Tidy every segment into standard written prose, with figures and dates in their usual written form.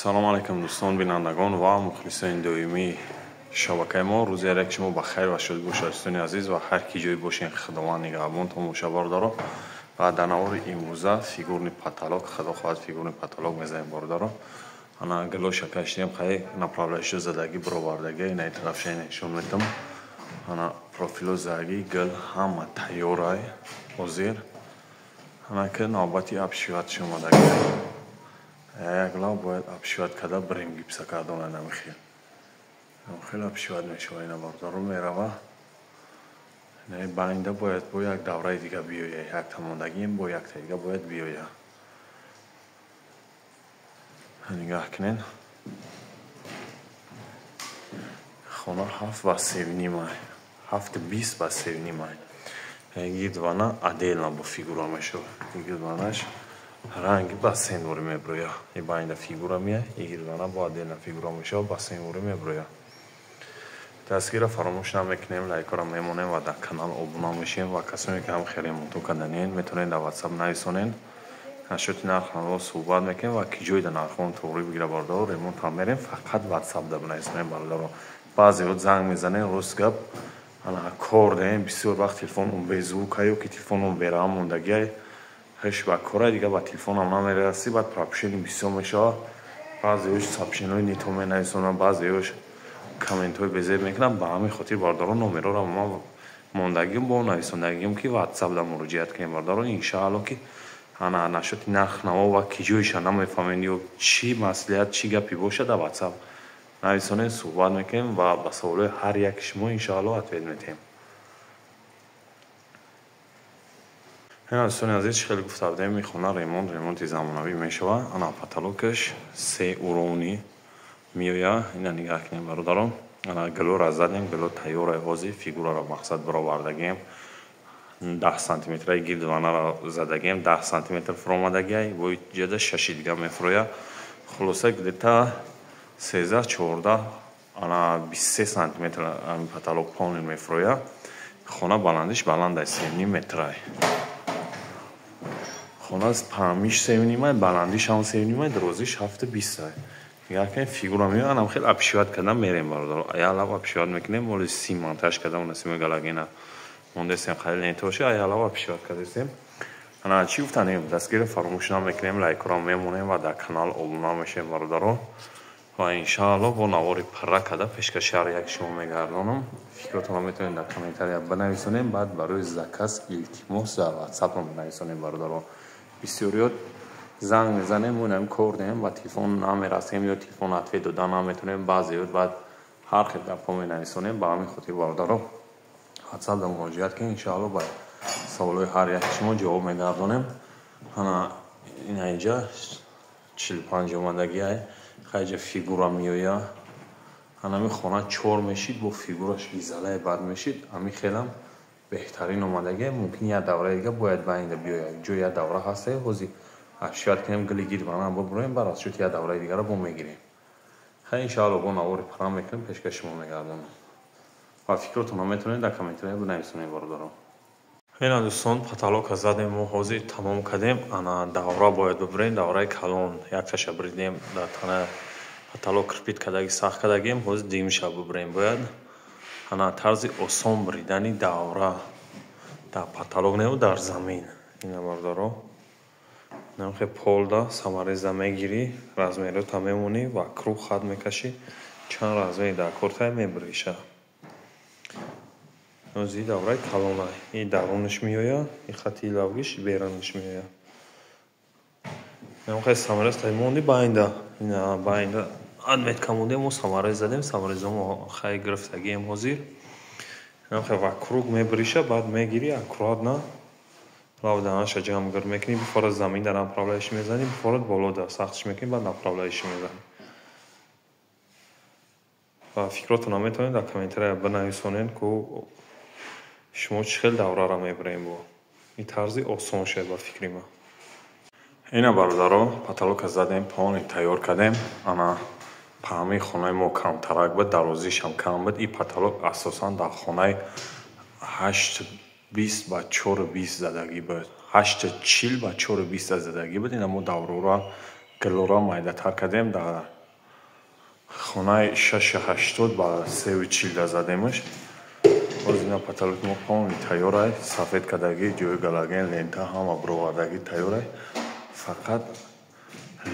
Салом алейкум дӯстон, бинандагон ва мухлисони доимии шабакаи мо. Рӯзи ҳар як шумо ба хайр ва шодӣ бошад, дӯстони азиз, ва ҳар ки ҷое бошен, Худованд нигаҳбонтон боша, бародаро. Ва дар навори имрӯза фигурный потолок, худо хоҳад фигурный потолок мезанем, бародаро. Ана гилоша кашидем, хай направляющий задагӣ баровардагӣ, ина тарафша нишон метам. Ана профило задагӣ, гил ҳама тайёрай ҳозир. Ана ки навбати обшиватш омадагӣ. Як лав бояд обшиват карда бирем гипса кардона намихел. Хеле обшиват мешава ина бародаро мерава. Не байнда бояд бо як давраи дига биёя, як тамондагием бо якта дига бояд биёя. Нигаҳ кунед. Хона 7 ба 3.5, 7.20 ба 3.5. Гирдвана отдельно бо фигура мешава. Гирдванаш ранги бассейнворӣ меброя. И байнда фигура мея, и гирдвана бо отдельно фигура мешава, бассейнворӣ меброя. Дастгирро фаромӯш намекунем, лайкҳоро мемонем ва дар канал обуна мешем ва касоне ки ҳам хеле ремонтҳо карданед, метавонед дар WhatsApp нависонед. Нашоти нархҳо суҳбат мекунем ва ки ҷойда нархҳоон тоғрӣ бигира бародаро, ремонт ҳам мерем, фақат WhatsApp да бинависонем бародаро. Баъзеҳо занг мезанем, рост гап, ана кор даем, бисёр вақт телефонон беззвук ё ки телефонон бераҳм мондагиай, ҳеш ба кора дига ба телефонам намерасӣ, баъд пропущение бисёр мешавад. Баъзеҳош сообщениҳои нето менависонанд, баъзеҳош комментҳои безеб мекунанд. Ба ҳамин хотир бародаро номерҳоро ман мондагиам бо нависондагиам ки WhatsApp да муроҷиат кунем бародаро. Иншаалло ки ана нашоти нарх наво ва ки ҷоиша намефаҳмед ё чӣ маслиҳат, чӣ гапе бошад, дар WhatsApp нависонед, суҳбат мекунем ва ба саволҳои ҳар яки шумо иншаалло ответ метиҳем. Ина дӯстони азиз, хеле гуфта будем, ин хона ремонт, ремонти замонавӣ мешавад. Ана потолокаш 3 уровни меоя. Ина нигаҳ кунем бародарон. Ана гилоро задем, гило тайёрай ҳозир, фигураро мақсад баровардагием. 10 сантиметраи гирдванаро задагием, 10 сантиметр фуромадагиай, бо ҷада 6 дига мефуроя. Хулоса где-то 13, 14, ана 23 сантиметр потолок полный мефуроя. Хона баландиш баландай 3.5 метрай. Хона паҳмиш 3.5, баландиш ҳам 3.5, дарозиш 7.20. Нигоҳ кунед, фигура меояд, анам хеле обшиват кардан мерем бародаро. Аялав обшиват мекунем, моли сим монтаж карда, она сими галогена мондесем, хеле нетоша, аялав обшиват кардесем. Ана чӣ гуфтанем, дастгирро фаромӯш намекунем, лайкҳоро мемонем ва дар канал обуна мешем бародаро. Ва иншаалло бо навори пурра карда пешкаши ҳар як шумо мегардонам. Фикротонро метавонед дар комментария бинависонем, баъд барои заказ илтимос дар WhatsApp бинависонем бародаро. Бисёриёт занг мезанем, мо инам кор дорем, ба телефон намерасем ё телефон ответ дода наметавонем. Баъзеёт баъд ҳар хел гапҳо менависонем. Ба ҳамин хотир бародаро WhatsApp да муроҷиат кунед, иншаалло ба саволҳои ҳар яки шумо ҷавоб мегардонем. Ана ина инҷа 45 омадагиай, хайҷа фигура меоя. Ана хона 4 мешид, бо фигураш изалаи бад мешид. Ҳамин хелам беҳтарин омадагиай. Мумкин як давраи дига бояд ба инда биёяд. Ҷои як давра ҳастае, ҳозир обшиват кунем, гили гирдвана бубурем, баъд аз шуд як давраи дигарро бо мегирем. Хай иншаалло бо навори пурра мекунем, пешкаши шумо мегардонам. Ва фикротонро метавонед дар комментария бинависонед бародаро. Ина дӯстон, потолокро задем, мо ҳозир тамом кардем. Ана давра бояд бубурем, давраи калон якташа буридем, дар тана потолок кирпит кардаги, сахт кардагием, ҳозир дуюмша бубурем бояд. Ана тарзи осон буридани давра дар потолок не, дар замин. Ина бародаро, намхе полда самореза мегирӣ, размерота мемонӣ ва круг хат мекашӣ, чанд размери дар кортай мебуриша. Нози давраи калона, и дарунаш меоя, и хати лавгиш берунаш меоя. Намхе саморез тай монди байнда, ина байнда отметка мондем, мо саморез задем, саморезамо хай гирифтагием ҳозир. Намхе ва круг мебуриша, баъд мегирӣ аккуратно лавданаша ҷамъ гир мекунӣ, бифорад замин дар направляющий мезанӣ, бифорад боло да сахтш мекунӣ, баъд направляющий мезанӣ. Ва фикротонро метавонед дар комментария бинависонед, ку шумо чӣ хел давраро мебурем бо. Ин тарзи осон шуд ба фикри ман. Ина бародаро, потолокро задем, полный тайёр кардем. Ана паҳмии хонаи мо камтарак буд, дарозишам кам буд. Ин потолок асосан дар хонаи 8.20 ба 4.20 задагӣ буд. 8.40 ба 4.20 задагӣ буд. Ина мо даврора гилора майдатар кардем, дар Хонаи 6,80 ба 3,40 задемаш. Боз ина потолок мо полный тайёрай, сафед кадаги, ҷои галоген, лента ҳама бировардаги тайёрай. Фақат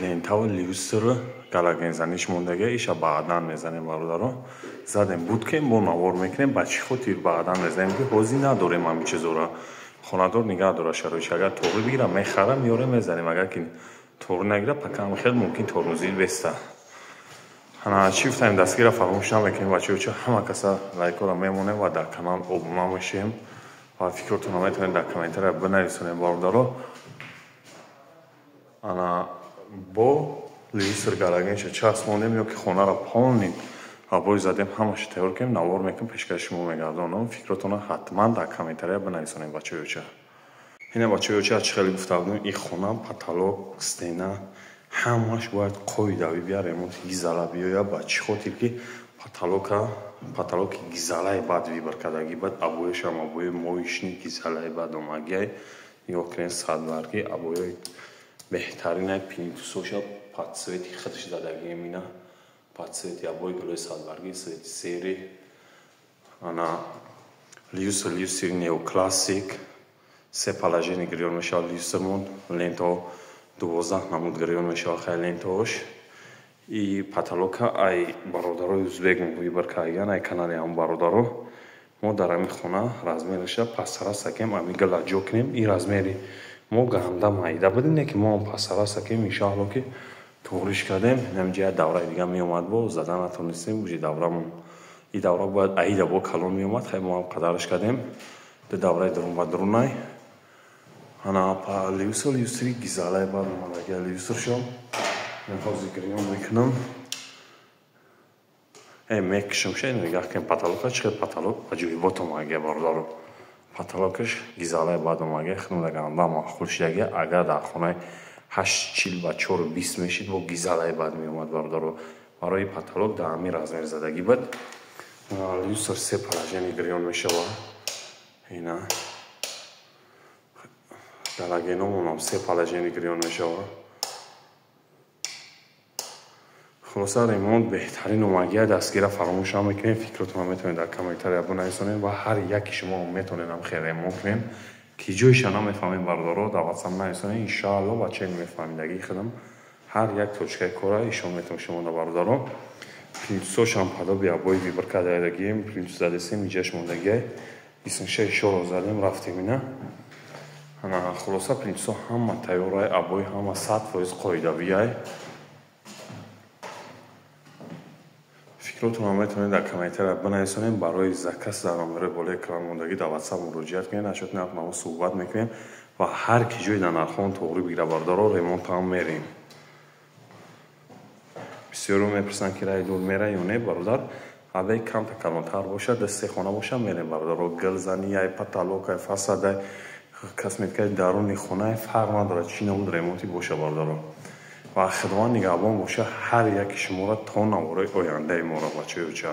лентаву люстр галогензаниш мондаги, иша баъдан мезанем бародаро. Задем буд ки мо навор мекунем, ба чӣ хотир баъдан мезанем ки ҳозир надорем ҳамин чизора. Хонадор нигаҳ дора шароит, агар тоғри бигира мехарам, меорем мезанем, агар ки тоғри нагира пака ҳам хел мумкин тормозил беста. Ана чӣ гуфтаем, дастгира фаромӯш намекунем бачаҳо, ҳама каса лайкора мемонем ва дар канал обуна мешем ва фикротонро метавонед дар комментария бинависонем бародаро. Ана бо люстр галогенша часпондем ё ки хонаро полный обои задем, ҳамаша тайёр кунем, навор мекунем, пешкаши шумо мегардонам. Фикротонро ҳатман дар комментария бинависонем бачаҳо. Ина бачаҳо, чӣ хеле гуфта будем, ин хона потолок, стена ҳамаш бояд қоидавӣ бия, ремонти гизала биёя. Ба чӣ хотир ки потолоки гизалаи бад выбор кардаги, баъд обояшам обои моечный гизалаи бад омагиай. Нигоҳ кунед, садбарги обои беҳтаринай, плинтусоша под цвети худш дадагием, ина под цвети обои гулои садбарги, цвети серый. Ана люстр неоклассик, се положение гирён мешавад люстрмон, лентао 12 намуд гирён мешавад хай лентаош. И потолока ай бародарои узбек выбор кардагиан, ай канали ҳам бародаро. Мо дар ҳамин хона размераша пасарасакем, ами гала ҷо кунем. Ин размери мо ганда майда будем, не ки мо ҳам пасарасакем, иншоалло ки туғриш кардем. Инам ҷия давраи дига меомад, бо зада натонистем, уже даврамон и давра бояд аида бо калон меомад, хай мо ҳам қадараш кардем. Ду давраи дурун ба дурунай. Ана люстри гизалай бад омадагия люстршо. Ман ҳозир гирён мекунам. Мекушам ша, нигоҳ кунем потолока, чӣ хел потолок аҷоибот омадагия бародаро. Потолокаш гизалай бад омадагия, худам даганда маъқул шидагия. Агар дар хонаи 8,40 ба 4,20 мешид, бо гизалай бад меомад бародаро. Барои потолок дар ҳамин размер задагӣ буд. Люстр се положение гирён мешавад. Ина галогеномонам се положение гирён мешавад. Хулоса ремонт беҳтарин омагия, дастгира фаромӯш намекунем. Фикротонро метавонед дар комментария бинависонед ва ҳар яки шумо метавонед ҳам хел ремонт кунем. Ки ҷойша намефаҳмем бародаро, дар ватсап нависонед, иншоалло ба чен мефаҳмидагии худам ҳар як точкаи кора ишон метавон шумо да бародаро. Плинтусошам подобие обои выбор кардагием, плинтус задесем, иҷаш мондагиай. Исмша ишоро задем, рафтем ина. Ана хулоса плинтусо ҳама тайёрай, обои ҳама 100% қоидавиай. Фикротонро метавонед дар комментария бинависонед. Барои заказ дар номерои болои экран мондагӣ дар ватсап муроҷиат кунед, нашоти нархнамо суҳбат мекунем ва ҳар ки ҷой дар нархҳоон тоғрӣ бигира бародаро, ремонтам мерем. Бисёро мепурсанд ки раи дур мера ё не бародар. Абе камта калонтар бошад, да се хона бошад мерем бародаро. Гилзани, ай потолок, ай фасад, ай косметикаи даруни хона фарқ надорад чӣ намуд ремонти боша бародаро. Ва худованд нигаҳбон боша ҳар яки шуморо то навораи ояндаи моро бачаёча.